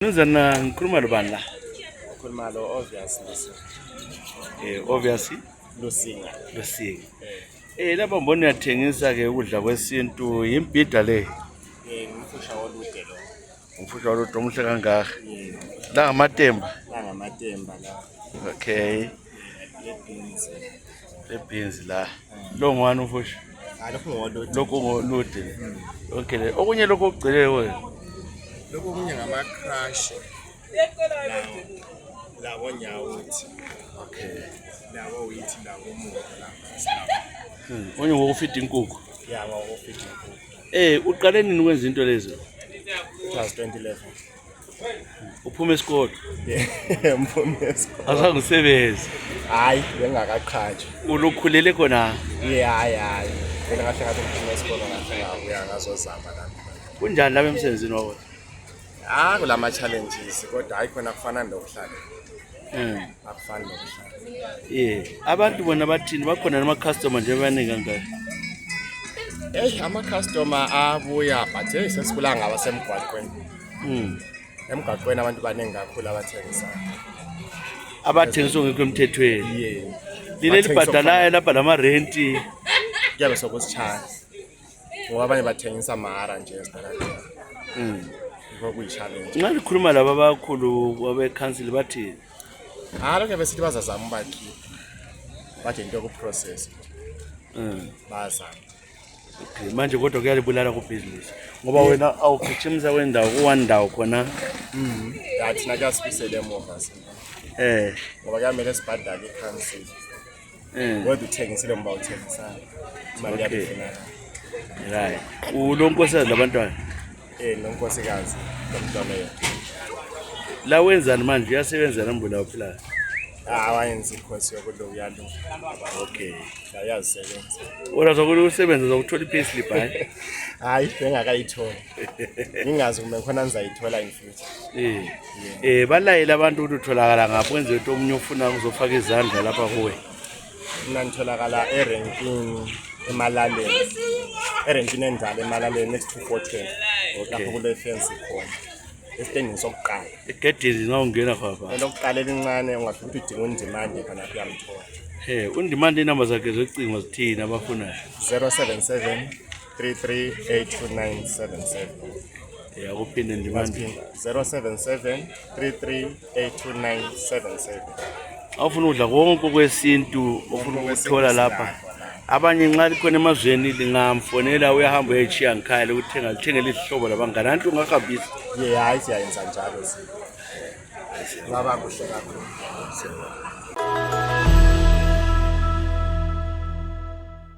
Nuzana ngikhuluma lobani la? Ukhuluma lo obviously Obviously Lusinga. Lusinga. Lapha mbona uyathengisa ke ukudla kwesintu yimbhida le. Ngimfusha wolude lo. Umfusha wolude omuhle kangaka. La ngamatemba. La ngamatemba la. Okay. Le beans la. Lo ngwani umfusha? Lokho ngolude. Lokho ngolude. Okay. Okunye lokho ogcile wena. Lokho kunye ngama crush. La wonyawuthi. Okay. Lawo uyithi lawo umuntu la. Onye ngokufida inkukhu. Yeah, ngokufida inkukhu. Uqale nini ukwenza into lezo? 2011. Uphume esikole? Mphume esikole. Azange usebenze. Hayi, bengakaqhatshwa. Ulokhulele khona? Hayi. Phela kahle kahle mphume esikole ngahle uya ngazozama la. Kunjani lapha emsebenzini wakho? Kulama challenges kodwa hayi khona kufana nokuhlala. Akufani nokuhlala. Abantu bona bathini bakhona nama customer nje abaningi kangaka? Ama customer abuya but sesibula ngaba semgwaqweni. Emgwaqweni abantu baningi kakhulu abathengisa. Abathengisa ngekho emthethweni. Lile libhadalayo lapha lama rent kuyabe sokusichaya. Ngoba abanye bathengisa mahara nje esitaladini. Ngokuyi-challenge. Nxa likhuluma laba abakhulu kwabe-council bathini? Lokho besithi bazazama ubakhipha. Bathi into yokuprocess. Bazama. Okay, manje kodwa kuyalibulala ku-business. Ngoba wena awugijimisa kwendawo ku-one ndawo khona. Thina kuyasibisela emuva. Ngoba kuyamele sibhadale i-council. Kodwa uthengisile ngoba uthengisana. Imali yabefunakala. Right. Ulonkosikazi labantwana? Nonkosikazi nomntwana yethu. La wenzani manje uyasebenza nambula uphilayo? Wayenza ikhosi yokudla uyalo. Okay. La uyazisebenza. Ora zokuthi usebenza zokuthola i-payslip hayi? Hayi, bengakayithola. Ngingazi kuma khona ngizayithola in future. Balayela abantu ukuthi utholakala ngapho kwenze ukuthi omunye ufuna ukuzofaka izandla lapha kuwe. Mina ngitholakala eRenkin eMalaleni. ERenkin endala eMalaleni next to Fortune. Lapho kule fence khona. Esitendini sokuqala. Egedini ngawungena khapha. Lokuqala elincane ungathi udinga undimande khona kuyamthola. Undimande inamba zakhe zocingo zithini abafunayo? 077 338297. Akuphinde ndimande. 077 338297. Awufuna ukudla konke kwesintu ofuna ukuthola lapha. Abanye nxa likhona emazweni lingamfonela uyahamba uyachiya ngikhaya ukuthenga lithengele ihlobo labangani antu ungahambisa. Hayi siyayenza njalo. Ngaba kuhle kakhulu.